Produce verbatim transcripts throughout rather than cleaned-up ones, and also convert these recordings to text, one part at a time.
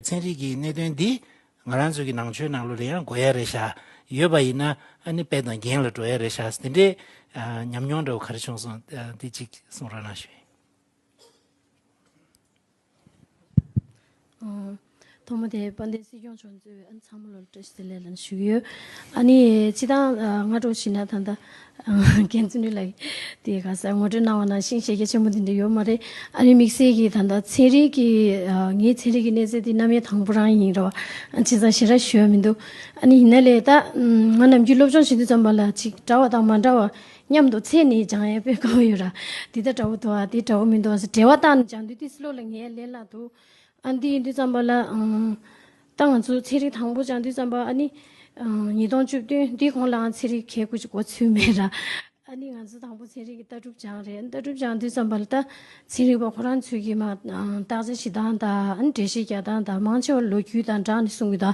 ཚན་རིག་གི་གནད་དོན་འདི་ང་རང་ཚོ་གི་ནང་ཆོས་ནང་ལོགས་ལ་ཡང་དགོས་ཡ་རེད་ཤག་ཡོད་པ་ཡིན་ན་ཨ་ནི་དཔེ་དང་རྒྱན་ལ་འགྲོ་ཡ་རེད་ཤག་དེ་འདྲའི་ཨ་ཉམས་མྱོང་འདྲ་བོ་ག་རེ་བྱུང་སོང་། ཨ་འདི་གཅིག་གསུང་རོགས་གནང་ཞུ་ཡིན། ཨ། ཐོག་མ་དེ་དཔལ་ལྡན་སྲིད་སྐྱོང་མཆོག་གཙོས་ཨ་ནི་ཚང་མ་ལ་བཀྲ་ཤིས་བདེ་ལེགས་ལབ་ཞུ་གི་ཡོད། ཨ་ནི་སྤྱིར་བཏང་ཨ་སྔ་དྲོ་ཕྱིན་ན་ད་ལྟ་ཨ་རྒན་ཚུལ་ནུས་ལགས་དེ་ག་ས་ངོ་སྤྲོད་གནང་བ་ནང་བཞིན་བཤད་རྒྱ་ཆེན་པོ་དེ་འདྲ་ཡོད་མ་རེད། ཨ་ནི་དམིགས་བསལ་གྱིས་ད་ལྟ་ཚན་རིག་གི་ཨ་ངའི་ཚན་རིག་གི་གནས་ཚད་དེ་རྣམ་དབྱེ་དང་པོ་རང་ཡིན་རོ། ཨ་བྱས་ཙང་ཞེ་དྲག་ཞུ་ཡ་མི་འདུག་ཨ་ནི་ཡིན་ན་ལས་ད་ང་ནམ་རྒྱུན་སློབ་སྦྱོང་བྱེད་དུས་ཙམ་པ་ལ་ཅིག་འདྲ་བ་དང་མ་འདྲ་བ་མཉམ་དུ་ཚད་ནས་སྦྱང་ཡས་དཔེ་དཀའ་བ་ཡོད་ར། འདི་ལྟ་འདྲ་བོ་འདུག་ཨ་འདི་འདྲ་བོ་མི་འདུག་ཨ་ཟེར་འགྲེལ་བ་བཏང་ནས་སྦྱང་དུས་ཏི་སི་ལོ་ལ་ངས་ལན་ལ་འདུག་ཨ་འདི་ཡིན་དུས་ཙམ་པ་ལ་ཨང་། ད་ང་ཚོ་ཚན་རིག་དང་པོ་སྦྱང་དུས་ཙམ་པ་ཨ་ནི་ཨང་ཉིས་སྟོང་བཅུ་བདུན་འདི་གོང་ལའང་ཚན་རིག་གལ་དགོས་ཀྱི་གོ་ཚུལ་མེད་ར། ཨ་ནི་ང་ཚོ་དང་པོ་ཚན་རིག་གི་ལྟ་གྲུབ་སྦྱངས་རེད། ལྟ་གྲུབ་སྦྱང་དུས་ཙམ་པ་ལ་ད་ཚན་རིག་པ་ཁོ་རང་ཚོས་ཀྱི་མ་ཨང་བརྟག་དཔྱད་བྱེད་སྟངས་དང་ཨ་ནི་འགྲེལ་བཤད་རྒྱག་སྟངས་དང་མང་ཆེ་བ་ལོ་རྒྱུས་དང་སྦྲགས་ནས་གསུང་གི་ད།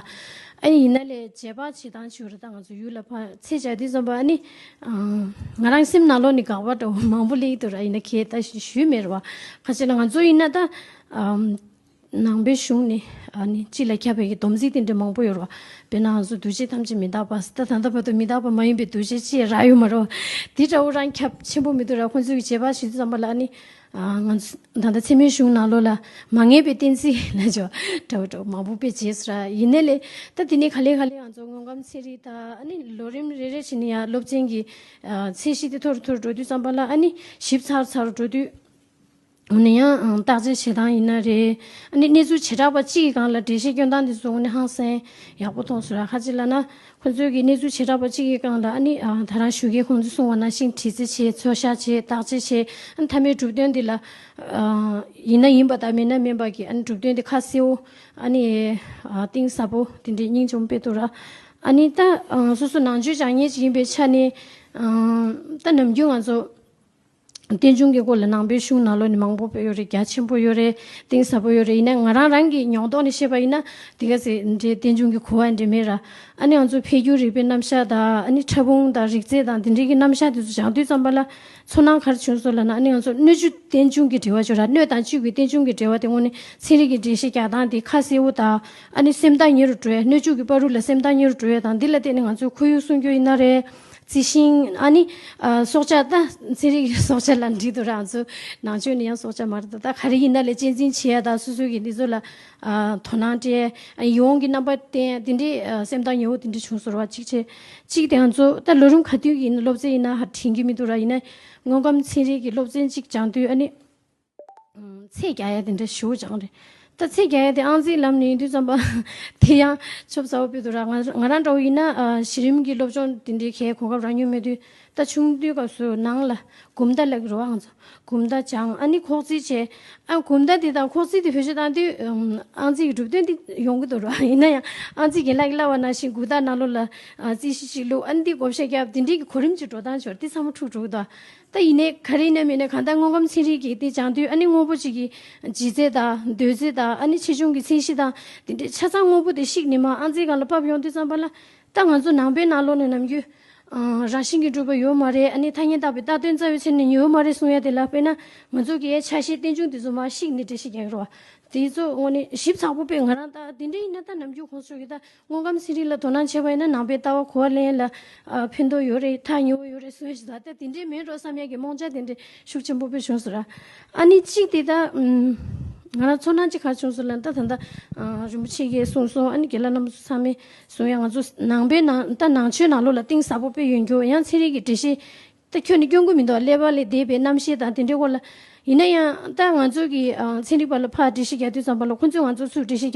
ཨ་ནི་ཡིན་ན་ལས་རྗེས་དཔག་བྱེད་སྟངས་ཤིག་རེད། ད་ང་ཚོ་ཡུལ་ལ་ཕར་ཚེ་སྦྱར་དུས་ཙམ་པ་ཨ་ནི་ཨང་ང་རང་སེམས་ནང་ལོགས་ནས་དགག་པ་འདྲ་བོ་མང་པོ་སླེབས་འདུག་ར། ཡིན་ན་ཁྱེད་ད་ཞུས་མེད་ར་བ། ཁ་ཅིག་ལ་ང་ཚོ་ཡིན་ན་ད་ཨམ་ནང་པའི་གཞུང་ནས་ཨ་ནི་སྤྱི་ལ་ཁྱབ་པའི་གི་སྡོམ་ཚིག་དེ་འདྲ་མང་པོ་ཡོད་ར་བ། དཔེར་ན་ང་ཚོ་འདུ་བྱེད་ཐམས་ཅད་མི་རྟག་པ། ད་ད་ལྟ་བར་དུ་མི་རྟག་པ་མ་ཡིན་པའི་འདུ་བྱེད་ཅི་ཡང་རག་ཡོད་མ་རེད་བ། དེ་འདྲ་བོ་རང་ཁྱབ་ཆེན་པོ་མི་འདུག་ར། ཁོང་ཚོའི་གི་རྗེས་དཔག་བྱེད་དུས་ཙམ་པ་ལ་ཨ་ནི་ཨ་ང་ཚོ་ད་ལྟ་ཚད་མའི་གཞུང་ནང་ལོགས་ལ་མ་ངེས་པའི་གཏན་ཚིགས་ལ་ཅོ་འདྲ་བོ་འདྲ་བོ་མང་པོ་དཔེ་བྱས་སོང་ར། ཡིན་ནའི་ལས་ད་དེ་ནས་ག་ལེ་ག་ལེ་ང་ཚོ་དངོས་ཁམས་ཚན་རིག་དང་ཨ་ནི་ལོ་རིམ་རེ་རེ་བྱས་ནས་ཡང་སློབ་ཚན་གྱི་ཨ་ཚད་གཞི་དེ་མཐོ་རུ་མཐོ་རུ་འགྲོ་དུས་ཙམ་པ་ལ་ཨ་ནི་ཞིབ་ཚགས་ཚགས་རུ་འགྲོ་དུས། འོ་ན་ཡང་ཨང་བརྟག་དཔྱད་བྱེད་སྟངས་ཡིན་ན་རེད། ཨ་ནི་གནས་ཚུལ་བྱེ་བྲག་པ་གཅིག་གི་སྒང་ལ་འགྲེལ་བཤད་སྐྱོན་སྟངས་དེ་ཚོ་འོ་ན་ཧང་སང་ཡག་པོ་མཐོང་སོང་ར། ཁ་ཅིག་ལབ་ན་ཁོ་ཚོས་ཀྱི་གནས་ཚུལ་བྱེ་བྲག་པ་གཅིག་གི་སྒང་ལ་ཨ་ནི་ཨ་ད་རང་ཞོགས་ཀས་ཁོང་ཚོས་གསུངས་པ་ནང་བཞིན་དྲི་རྩད་བྱེད། ཚོད་བཤེར་བྱེད། བརྟག་དཔྱད་བྱེད། ཨ་ནི་མཐའ་མའི་གྲུབ་དོན་འདི་ལ་ཨ་ཡིན་ན་ཡིན་པ་དང་མིན་ན་མིན་པ་གི་ཨ་ནི་གྲུབ་དོན་འདི་ཁ་གསལ་བོ་ཨ་ནི་ཨ་གཏིང་ཟབ་པོ་དེ་འདྲའི་སྙིང་རྗེ་མོ་དཔེ་འདུག་ར། ཨ་ནི་ད་ཨ་སོ་སོ་ནང་ཆོས་སྦྱང་མཁན་ཅིག་ཡིན་པའི་ཆ་ནས་ཨ་ད་ནམ་རྒྱུན་ང་ཚོ་རྟེན་འབྱུང་གི་སྐོར་ལ་ནང་པའི་གཞུང་ནང་ལོགས་ནས་མང་པོ་སྤེལ་ཡོད་རེད། རྒྱ་ཆེན་པོ་ཡོད་རེད། གཏིང་ཟབ་པོ་ཡོད་རེད། ཡིན་ན་ང་རང་རང་གི་མྱོང་རྟོགས་ནས་བཤད་པ་ཡིན་ན་དེ་ག་ཚེ་འདྲའི་རྟེན་འབྱུང་གི་གོ་བ་འདྲ་མེད་ར། ཨ་ནི་ང་ཚོ་འཕེལ་འགྱུར་རིག་པའི་རྣམ་གཞག་དང་ཨ་ནི་ཕྲ་ཕུང་དང་རིགས་རྫས་དང་དེ་འདྲའི་གི་རྣམ་གཞག་དེ་ཚོ་སྦྱང་དུས་ཙམ་པ་ལ་ཚོར་སྣང་ག་རེ་བྱུང་སོང་ལབ་ན། ཨ་ནི་ང་ཚོ་སྣོད་བཅུད་རྟེན་འབྱུང་གི་འབྲེལ་བ་ཅིག་ཡོད་ར། སྣོད་དང་བཅུད་ཀྱི་རྟེན་འབྱུང་གི་འབྲེལ་བ་དེ་དངོས་གནས་ཚན་རིག་གི་འགྲེལ་བཤད་རྒྱག་སྟངས་དེ་ཁ་གསལ་བོ་དང་ཨ་ནི་སེམས་ཐག་ཉེ་རུ་འགྲོ་ཡ། སྣོད་བཅུད་ཀྱི་བར་རུ་ལ་སེམས་ཐག་ཉེ་རུ་འགྲོ་ཡ་དང་འདི་ལ་བརྟེན་ནས་ང་ཚོའི་ཁོར་ཡུག་སྲུང་སྐྱོབ་ཡིན་ན་རེད། རྩི་ཤིང་ཨ་ནི་ཨ་སྲོག་ཆགས། ད་ཚན་རིག་གི་སྲོག་ཆགས་ལ་འགྲིག་འདུག་ར། ང་ཚོ་ནང་ཆོས་ནི་ཡང་སྲོག་ཆགས་མ་རེད། ད་ད་ག་རེ་ཡིན་ན་ལས་གཅེས་འཛིན་བྱེད་ཡ་དང་སོ་སོ་གི་འདི་ཚོ་ལ་ཨ་དོ་སྣང་སྤྲད་ཡ། ཡིད་འོང་གི་རྣམ་པ་བསྟན་ཡ་དེ་འདྲའི་ཨ་སེམས་ཐག་ཉེ་བོ་དེ་འདྲ་བྱུང་སོང་ར་བ། གཅིག་བྱས་གཅིག་དེ་ང་ཚོ་ད་ལོ་རིམ་ག་དུས་ཀྱི་ཡིན་ན་སློབ་ཚན་ཡིན་ན་ཧ་དྲན་གྱི་མི་འདུག་ར། ཡིན་ན་དངོས་ཁམས་ཚན་རིག་གི་སློབ་ཚན་གཅིག་སྦྱང་དུས་ཨ་ནི། ཚད་རྒྱག་ཡ་དེ་འདྲ་ཞེ་པོ་སྦྱངས་རེད། ད་ཚད་རྒྱག་ཡ་དེ་ཨང་རྩིས་ལམ་ནས་ཡིན་དུས་ཙམ་པ་དེ་ཡང་ཆོབ་ཚ་བོ་དཔེ་འདུག་ར། ང་ང་རང་འདྲ་བོ་ཡིན་ན་ཨ་གཞི་རིམ་གྱི་སློབ་སྦྱོང་དེ་འདྲའི་གའི་གོ་སྐབས་རག་མྱོང་མེད་དུས། ད་ཆུང་དུས་སྐབས་སུ་ནང་ལ་གོམ་ད་ལབ་ཀྱི་རེད་བ། ང་ཚོ་གོམ་ད་སྦྱངས། ཨ་ནི་ཁོག་རྩིས་བྱས། ཨ་གོམ་ད་དེ་དང་ཁོག་རྩིས་དེ་བེད་སྤྱོད་བཏང་དུས་ཨམ་ཨང་རྩིས་ཀྱི་གྲུབ་དོན་དེ་ཡོང་གི་འདུག་ར། ཡིན་ན་ཡང་ཨང་རྩིས་རྒན་ལགས་ཀྱིས་ལབ་པ་ནང་བཞིན་དགུ་རྟགས་ནང་ལོགས་ལ་ཨ་རྩིས་གཞི་གཅིག་བླུགས། ཨ་ནི་འདི་བགོ་བཤའ་བརྒྱབ། དེ་འདྲའི་གི་གོ་རིམ་གྱི་འགྲོ་སྟངས་ཅིག་ཡོད་རེད། དེ་ཚང་མ་འཁྲུག་འགྲོ་གི་འདུག་ད་ཡིན་ནའི་ག་རེ་ཡིན་ན་མིན་ན་གང་ལྟར་དངོས་ཁམས་ཚན་རིག་གི་དེ་སྦྱང་དུས་ཨ་ནི་དངོས་པོ་གཅིག་གི་ལྗིད་ཚད་དང་འདོད་ཚད་དང་ཨ་ནི་ཆེ་ཆུང་གི་ཚད་གཞི་དང་དེ་འདྲའི་ཆ་ཚང་དངོས་པོ་དེ་བཤིག་ནས་མར་ཨང་རྩིས་སྒང་ལ་ཕབ་ཡོང་དུས་ཙམ་པ་ལ། ད་ང་ཚོ་ནང་པའི་ནང་ལོགས་ནས་ནམ་རྒྱུན་ཨ་རང་བཞིན་གྱིས་གྲུབ་པ་ཡོད་མ་རེད། ཨ་ནི་ཐ་སྙད་བཏགས་པའི་བཏགས་དོན་རྩ་བའི་ཆ་ནས་ཡོད་མ་རེད་གསུང་ཡ་དེ་ལ། དཔེར་ན་ང་ཚོ་གི་ཆ་ཤས་རྟེན་འབྱུང་དེ་ཚོ་མར་བཤིག་ནས་འགྲེལ་བཤད་རྒྱག་གི་རེད་བ། དེ་ཚོ་དངོས་གནས་ཞིབ་ཚགས་པོ་དཔེ། ང་རང་ད་དེ་འདྲ་ཡིན་ན་ད་ནམ་རྒྱུན་ཁོང་ཚོ་གི་ད་དངོས་ཁམས་ཚན་རིག་ལ་དོ་སྣང་བྱས་པ་ཡིན་ན་ནང་པའི་ལྟ་བ་གོ་བ་ལེན་ལ་ཨ་ཕན་ཐོགས་ཡོད་རེད། ཐག་ཉེ་བོ་ཡོད་རེད་གསུང་ཡ་ཞིག་ད་ལྟ་དེ་འདྲའི་མེད་འགྲོ་བསམ་ཡ་གི་རྨོངས་ཆ་དེ་འདྲའི་ཤུགས་ཆེན་པོ་དཔེ་བྱུང་སོང་ར། ཨ་ནི་གཅིག་དེ་ད་ཨམ་ང་རང་ཚོར་སྣང་གཅིག་ག་རེ་བྱུང་སོང་ལབ་ན། ད་ད་ལྟ་ཨ་རིན་པོ་ཆེ་གིས་གསུངས་སོང་། ཨ་ནི་རྒན་ལགས་རྣམ་པ་ཚོ་ཚང་མས་གསུང་ཡ། ང་ཚོ་ནང་པའི་ནང་ད་ནང་ཆོས་ནང་ལོགས་ལ་གཏིང་ཟབ་པོ་དཔེ་ཡོད་རྒྱུ། ཡང་ཚན་རིག་གི་འགྲེལ་བཤད་ད་ཁྱོན་ནས་སྐྱོན་གྱི་མི་འདུག་ཀླད་པ་ལས་འདས་པའི་རྣམ་ཤེས་དང་དེ་འདྲའི་སྐོར་ལ། ཡིན་ན་ཡང་ད་ང་ཚོ་གི་ཨ་ཚན་རིག་པ་ལ་ཕར་འགྲེལ་བཤད་རྒྱག་དུས་ཙམ་པ་ལ་ཁོང་ཚོས་ང་ཚོ་ཚུར་འགྲེལ་བཤད་